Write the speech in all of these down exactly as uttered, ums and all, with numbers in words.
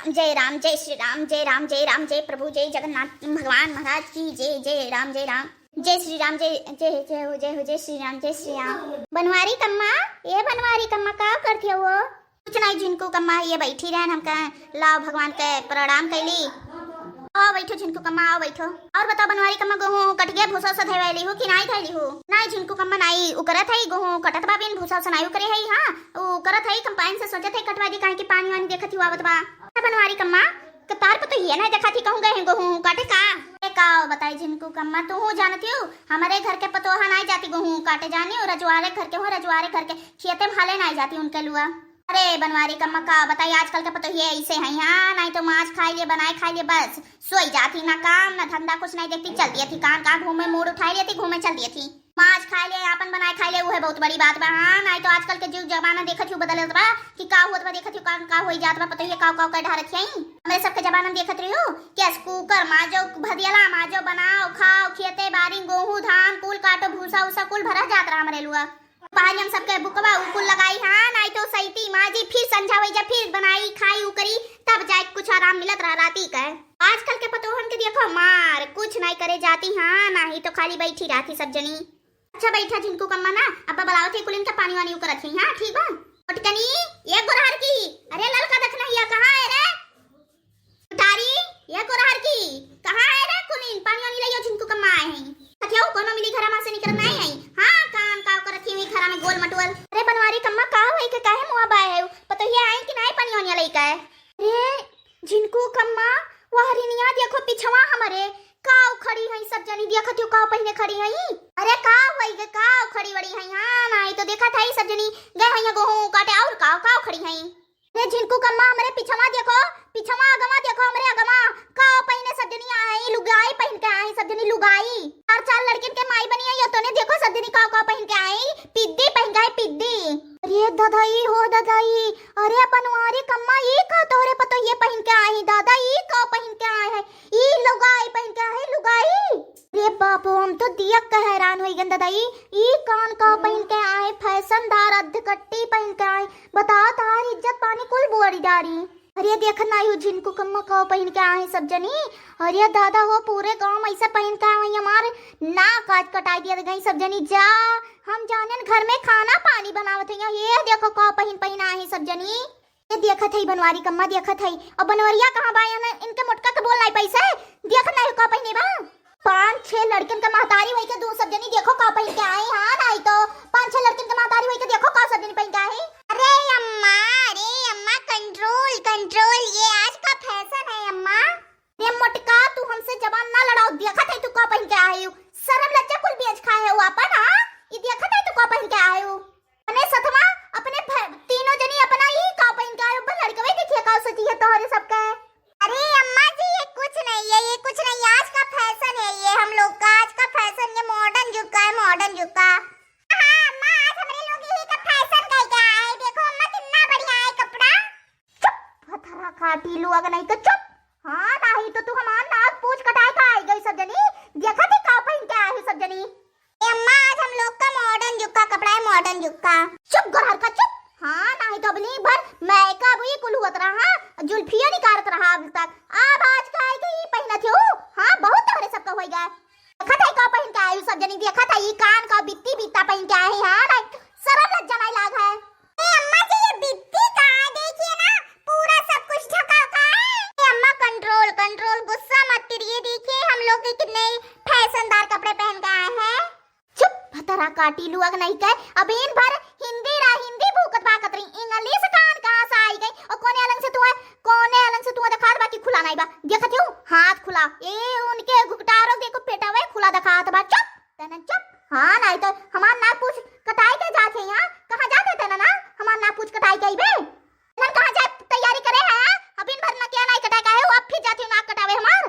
जय राम, जय श्री राम, जय राम, जय राम, जय प्रभु, जय जगन्नाथ भगवान महाराज की जय, जय राम, जय राम, जय श्री राम, जय, जय, जय हो, जय हो, जय श्री राम, जय श्री राम। बनवारी कम्मा, ए बनवारी कम्मा, का करत हो? कुछ नाहीं झिनकू कम्मा, ये बैठी रहन, हमका लाव भगवान के प्रणाम कैली। आओ बैठो झिनकू कम्मा, आओ बैठो। और बताओ बनवारी कम्मा, गोहूँ कट गया, भूसा उसा धैवाई ली हो कि नाहीं धैली हो? नाहीं झिनकू कम्मा, नाहीं उकरत है, गोहूँ कटत बा बिन भूसा उसा नाहीं उकरे है। हाँ, उकरत है, कम्पाइन से सोचत है कटवा दी, काहे कि पानी वानी देखत ही आवत बा। अच्छा बनवारी कम्मा, कतार पे तो ये नाहीं देखा थी, कहूँ गए हैं गोहूँ काटे का? ए का बताई झिनकू कम्मा, तू हूँ जानती हो, हमारे घर के पतोहा नाहीं जाती गोहूँ काटे, जानी हो, रजवारे घर के हो, रजवारे घर के खेते भाले नाहीं जाती उनके लुआ। अरे बनवारी कम्मा का बताई, आजकल के पतोहिए ऐसे हैं, हाँ, नाहीं तो माछ खाई लिए, बनाए खाई लिए, बस सोई जाती, ना काम ना धंधा कुछ नाहीं देखती, चल दिए थी कान का घूमे, मूड उठाई लिए थी, घूमे चल दिए थी। माछ खाई लिए, आपन बनाए खाई लिए, उहे बहुत बड़ी बात बा, हाँ, नाहीं तो आजकल के जुग जमाना देखत ही बदलत बा कि का होत बा, देखत ही का, का होई जात बा, पतोहिए का, का, का ढारत ही। हमरे सबके जमाना में देखत रही हो कि कुकर माजो, भदियला माजो, बनाओ, खाओ, खेते बारी, गोहूँ, धान, कुल काटो, भूसा, उसा कुल भरा जात रहा हमरे लुआ। पहाड़ियन सबके बुकवा उकुल लगाई, हाँ, नाहीं तो सैती माजी, फिर संझा होई जा, फिर बनाई, खाई, उकरी, तब जाए कुछ आराम मिलत रहा राती के। आजकल के पतोहन के देखो मार, कुछ नाहीं करे जाती, हाँ, नाहीं तो खाली बैठी रहती सब जनी। अच्छा बैठा झिनकू कम्मा ना, अब्बा बुलावत है कुलिन के पानी वानी उकरत है, हाँ, ठीक बा। मोटकनी, ये गोरहर की, अरे ललका देखना हिया, कहाँ है रे? उठारी, ये कोरहर की, कहाँ है रे कुलीन? पानी वानी लइयो, झिनकू कम्मा आए हैं। कथियो, कोनो मिली घरा मा से निकल नाहीं आई। हाँ, कान काव करत ही घरा में गोल मटोल। अरे बनवारी कम्मा, का होई के काहे मुआ बाए है? पतोहिया आई कि नाहीं पानी वानी लइका है? रे झिनकू कम्मा, वह हरिनिया देखो पिछवा हमरे, काव खड़ी हैं सब जनी, देखत हो काव पहिने खड़ी हैं। अरे काव होई के काव खड़ी वड़ी हैं? हाँ, नाहीं तो देखत है सब जनी गए हैं गोहूँ काटे और काव, काव खड़ी हैं। रे झिनकू कम्मा, हमरे पिछवा देखो, पिछवा अगवा देखो, हमरे अगवा का पहिने सब जनी आई, लुगाई पहिन के आई सब जनी, लुगाई। चार चार लड़किन के माई बनी आई, तो ने देखो सब जनी का, का पहिन के आई, पिद्दी पहिन के आई, पिद्दी। अरे ददाई हो ददाई, अरे बनवारी कम्मा, ई का तोहरे पतोहिए पहिन के आई, दादा ई का पहिन के आए है, ई लुगाई पहिन के आई, लुगाई। रे बापो, हम तो दियक के हैरान होई गन ददाई, ई कान का पहिन के आए, फैशनदार अधकट्टी पहिन के आए, बताओ, तहार इज्जत पानी कुल बुआरी डारी। अरे देखत नाहीं हो झिनकू कम्मा का पहिन के आए सब जनी। अरे दादा हो, पूरे गाँव में ऐसा पहिन के आए, हमार नाक आज कटाई दिया गई सब जनी। जा, हम जानेन घर में खाना पानी बनावत हैं, ये देखो का पहिन पहिन आए सब जनी। ये देखत है बनवारी कम्मा, देखत है। और बनवरिया कहाँ बा? यहाँ इनके मोटका के बोल नाहीं पैसे, देखत नाहीं का पहिने बा। पाँच छह लड़कन के महतारी वही के दू सब जनी देखो का पहिन के आई, हाँ, नाहीं तो पाँच छह लड़कन के महतारी वही के देखो का सब जनी पहिन के आई। अरे अम्मा, अरे अम्मा, control, control, ये आज का fashion है अम्मा। रे मोटका, तू हमसे जबान ना लड़ाओ, देखत है तू का पहिन के आयु, शर्म लज्जा कुल बेच खाए हो आपन, हाँ? ये देखत है तू का पहिन के आयु। अपने सथवा, अपने भ-, तीनों जनी अपना ही का पहिन के आयो, लड़कवे देखिए का सोची है तोहरे सबके। अरे अम्मा जी, ये कुछ नहीं है, ये कुछ नहीं है, आज का fashion है ये हम लोग का, आज का fashion, ये modern युग का है, modern युग का। हाँ अम्मा, आज हमरे लोग यही का fashion कह के आए। देखो अम्मा, कितना बढ़िया है कपड़ा। चुप, हथरा काटी लुआ के नहीं तो चुप। हाँ, नाहीं तो तू हमार नाक पूछ कटाए का आई गई सब जनी। देखत ही का पहिन के आए हो सब जनी। ए अम्मा, आज हम लोग का modern युग का कपड़ा है, modern युग का। चुप गोरहर का, चुप। हाँ, नाहीं तो अबनी भर makeup ही कुल हुअत रहा, हाँ, जुल्फिया निकारत रहा अब तक। अब आज का आई गई पहिनत हो, हाँ, बहुत तोहरे सबका होई गए। देखत है का पहिन के आयु सब जनी, देखत है ई कान का बित्ती बित्ता पहिन के आए, हाँ, नाहीं, शर्म लज्जा नाहीं लाग है। ए अम्मा जी, ये बित्ती का है, देखिए ना, पूरा सब कुछ ढका का है। ए अम्मा, control, control, गुस्सा मत करिए, देखिए हम लोग के कितने फैशनदार कपड़े पहन के आए हैं। चुप, भतरा काटी लुअक नहीं के, अब इन भर हिंदी रा हिंदी भूकत बाकत रही, English कान कहाँ से आई गई? और कोने अलंग से तू है, कोने अलंग से तू है, दिखा दे, बाकी खुला नहीं बा, देखत हूँ, हाथ खुला, ए उनके घुघटारो देखो, पेटवे खुला दिखात बा, चुप। तेनन चुप। हाँ, नाहीं तो हमार नाक पूछ कटाई के जात है यहाँ। कहाँ जात है तेनन, हाँ? हमार नाक पूछ कटाई के अइबे? तेनन कहाँ जाए तैयारी करे है, हाँ? अभी भर नकिया नाहीं कटाए का है, वो अब फिर जाती हूँ नाक कटावे हमार।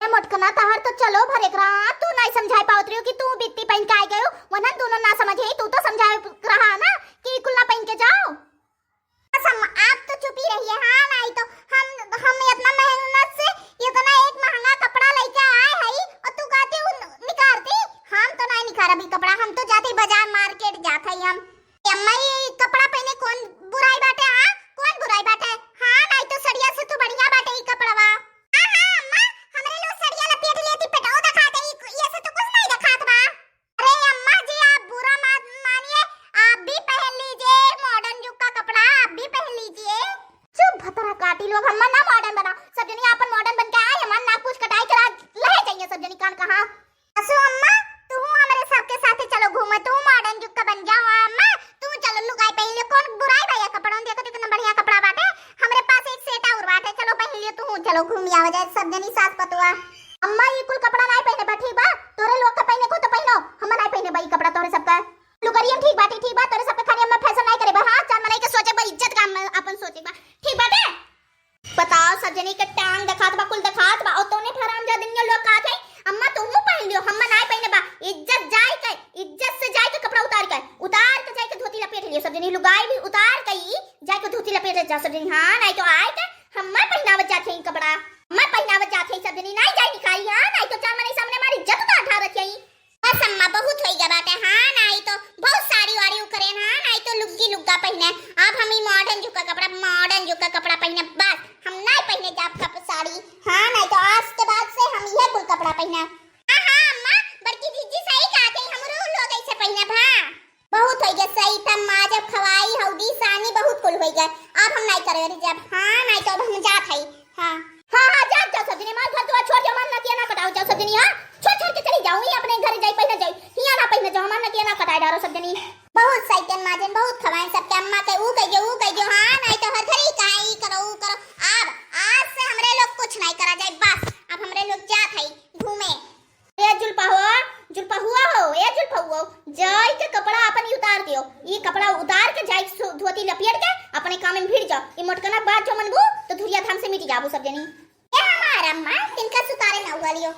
ए मोटकना, तहार तो चलो भर एकरा, हाँ? तू नाहीं समझाए पावत रही हो कि तू बित्ती पहिन के आए गए हो, वनन दोनों ना समझे, तू तो समझाए रहा ना कि कुल ना पहिन के जाओ। बस हम, आप तो चुप ही रहिए, हाँ, नाहीं तो हम, हम इतना मेहनत से इतना एक महंगा कपड़ा लेके आए हई और तू कहते हो निकारती, हम तो नाहीं निकारब ई कपड़ा, हम तो जाते ही बाजार market जात हई हम। ए अम्मा, ई कपड़ा पहने कौन बुराई बाटे, हाँ, कौन बुराई बाटे, हाँ, नाहीं तो सड़िया से तू बढ़िया बाटे। ई लोग हम्मा ना modern बनाओ, सब जनी आपन modern बन के आए, हमार नाक पूछ कटाई करा लहे जाइए सब जनी कान कहाँ। असु अम्मा, तू हमरे सबके साथे चलो घूमे, तू modern जुग का बन जाओ। हाँ अम्मा, तू चलो लुगाई पहन लियो, कौन बुराई बा ये कपड़ा में, देखो तो कितना बढ़िया कपड़ा बाटे, हमरे पास एक set और बाटे, चलो पहन लियो तू, चलो घूम आवा जाए सब जनी सास पतुआ। अम्मा, ये कुल कपड़ा नाई पहने बा, ठीक बा? तोरे लोग के पहने को तो पहनो, हम नाई पहने बा ई कपड़ा तोरे सबका। लुगरियन ठीक बाटे, ठीक बा, तोरे सबके खाली अम्मा fashion नाई करे बा, हाँ, चार मनई के सोचे बा, इज्जत का अम्मा अपन सोचे बा, ठीक बाटे? बताओ, सब जनी के टांग देखात बा, कुल देखात बा, और तोने हरामजादिनिया लोग कहत है, "अम्मा, तुहू पहन लियो, हम्मा नाय पहने बा।" इज्जत जाए के, इज्जत से जाए के कपड़ा उतार के, उतार के जाए के धोती लपेट लियो। सब जनी लुगाई भी उतार के ही जाए के धोती लपेट जा सब जनी। हाँ, नाय तो आए के हम्मा पहनावत जात है ई कपड़ा, हम्मा पहनावत जात है सब जनी। नाय जाए निकाली, हाँ, नाय तो चार मनई सामने हमारी इज्जत उतार उठा रखी है। बस अम्मा, बहुत होई गया बाटे। हाँ, नाई तो बहुत साड़ी वाड़ी उकरेन, हाँ, नाई तो लुग्गी लुग्गा पहिने। अब हम ई modern जुग का कपड़ा, modern जुग का कपड़ा पहिने, बस हम नाई पहिने जाब कप-, साड़ी। हाँ, नाई तो आज के बाद से हम इहे कुल कपड़ा पहिने। हाँ, हाँ अम्मा, बड़की जीजी सही कहत है, हमरो लोग ऐसे पहिने, हाँ। बहुत होई गया सही, तब माँ जब खवाई हौदी सानी बहुत कुल होई गया। अब हम नाई करे जाब, हाँ, नाई तो अब हम जात हई। हाँ। हाँ, हाँ, जाओ, जाओ सब जनी, हमार घर दुआर छोड़ जाओ, हमार नकिया ना कटाओ, जाओ सब जनी, हाँ, छोड़, छोड़ के चली जाओ, ही अपने घर जाई, पहिने जाई, हियाँ ना पहिने जाओ, हमार नकिया ना कटाए डारो सब जनी। बहुत सैतन माजन, बहुत खवाएं सबके अम्मा के, ऊ कह दियो, ऊ कह दियो, हाँ, नाई तो हर घड़ी का ई करो, ऊ करो। अब आज से हमरे लोग कुछ नाई करा जाए, बस अब हमरे लोग जात हई घूमे। ए जुल्फा हो, जुल्फा हुआ हो, ए जुल्फा हुआ हो, जाई के कपड़ा अपन ही उतार दियो। ई कपड़ा उतार के जाई के सु-, धोती लपेट के अपने काम में भिड़ जाओ। ई मोटकना बात जो मनबू तो धुरिया धाम से मिट जाबू सब जनी। ए हमार अम्मा, तिनका सुतारे ना हुआ लियो।